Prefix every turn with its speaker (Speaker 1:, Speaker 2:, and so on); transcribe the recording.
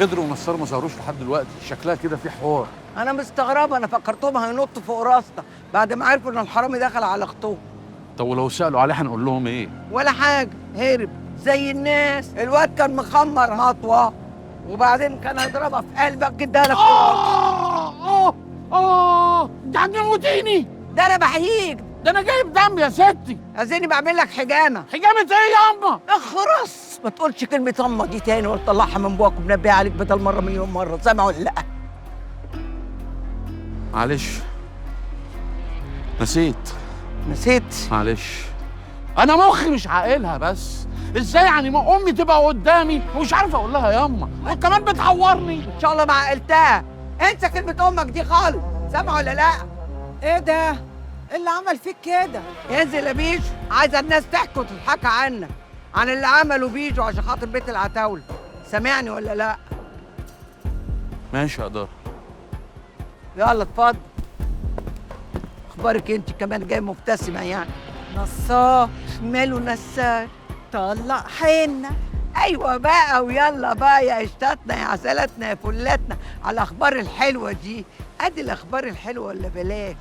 Speaker 1: خضر ونصار ما ظهروش لحد دلوقتي، شكلها كده في حوار.
Speaker 2: انا مستغربه، انا فكرتهم هينطوا فوق راسنا بعد ما عرفوا ان الحرامي دخل على اختهم.
Speaker 1: طب ولو سالوا عليه هنقول لهم ايه؟
Speaker 2: ولا حاجه، هرب زي الناس. الواد كان مخمر مطوه وبعدين كان هيضربها في قلبك كده لك.
Speaker 1: اه اه انت هتموتيني.
Speaker 2: ده انا بحييك،
Speaker 1: ده انا جايب دم يا ستي.
Speaker 2: عايزيني بعمل لك حجامة.
Speaker 1: حجامة ايه يا اما؟
Speaker 2: اخرس، ما تقولش كلمة امه دي تاني ولا تطلعها من بوقك، ومنبه عليك بدل مرة مليون مرة، سامع ولا لا؟
Speaker 1: معلش نسيت.
Speaker 2: نسيت؟
Speaker 1: معلش انا مخي مش عاقلها. بس ازاي يعني ما امي تبقى قدامي ومش عارف اقول لها ياما، وكمان بتعورني.
Speaker 2: ان شاء الله ما عقلتها. انسى كلمة امك دي خالص، سامع ولا لا؟
Speaker 3: ايه ده؟ ايه اللي عمل فيك كده؟
Speaker 2: انزل يا بيجو، عايزه الناس تحكي وتضحك عنك، عن اللي عمله بيجو عشان خاطر بيت العتاوله. سامعني ولا لا؟
Speaker 1: ماشي يا ادارة.
Speaker 2: يلا اتفضل. اخبارك انت كمان جاي مبتسمة يعني؟
Speaker 3: نصاب.
Speaker 2: ماله نسار؟
Speaker 3: طلع حنة.
Speaker 2: ايوه بقى، ويلا بقى يا قشطتنا يا عسلاتنا يا فلاتنا على الاخبار الحلوة دي. ادي الاخبار الحلوة ولا بلاش؟